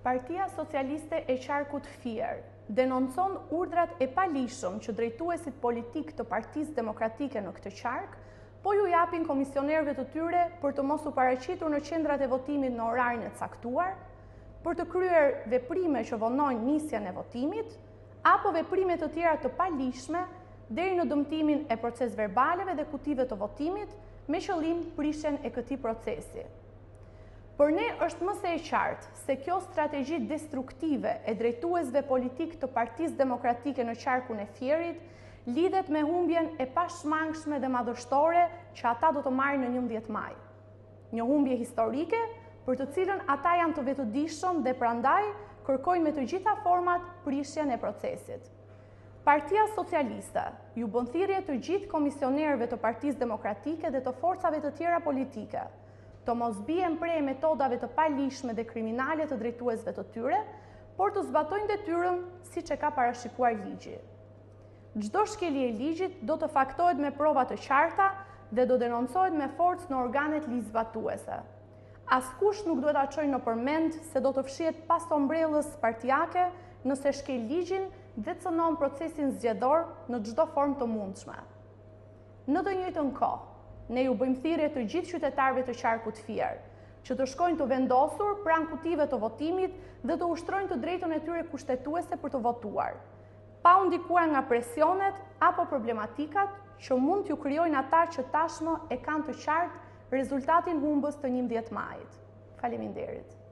Partia Socialiste e Qarkut Fier denoncon urdhrat e paligjshëm që drejtuesit politikë të Partisë Demokratike në këtë qark po ju japin komisionerëve të tyre për të mos u paraqitur në qendrat e votimit në orarin e caktuar, për të kryer veprime që vonojnë nisjen e votimit, apo veprime të tjera të paligjshme deri në dëmtimin e procesverbaleve dhe kutive të votimit me qëllim prishjen e këtij procesi. Për ne është më se e qartë se kjo strategji destruktive e drejtuesve politikë të Partisë Demokratike në qarkun e Fierit lidhet me humbjen e pashmangshme dhe madhështore që ata do të marrin në 11 maj. Një humbje historike për të cilën ata janë të vetëdijshëm dhe prandaj kërkojnë me të gjitha format prishjen e procesit. Partia Socialiste ju bën thirrje të gjithë komisionerëve të Partisë Demokratike dhe të forcave të tjera politike, të mos bien pre e metodave të paligjshme dhe kriminale të drejtuesve të tyre, por të zbatojnë detyrën siç e ka parashikuar ligji. Çdo shkelje e ligjit do të faktohet me prova të qarta dhe do denoncohet me forcë në organet ligjzbatuese. Askush nuk duhet ta çojë nëpër mend se do të fshihet pas ombrellës partiake nëse shkel ligjin dhe cënon procesin zgjedhor në çdo formë të mundshme. Në të njëjtën kohë, ne ju bëjmë thirrje të gjithë qytetarëve të qarkut Fier, që të shkojnë të vendosur pranë kutive të votimit dhe të ushtrojnë të drejtën e tyre kushtetuese për të votuar, pa u ndikuar nga presionet apo problematikat që mund t'ju krijojnë ata që tashmë e kanë të qartë rezultatin humbës të 11 majit. Faleminderit.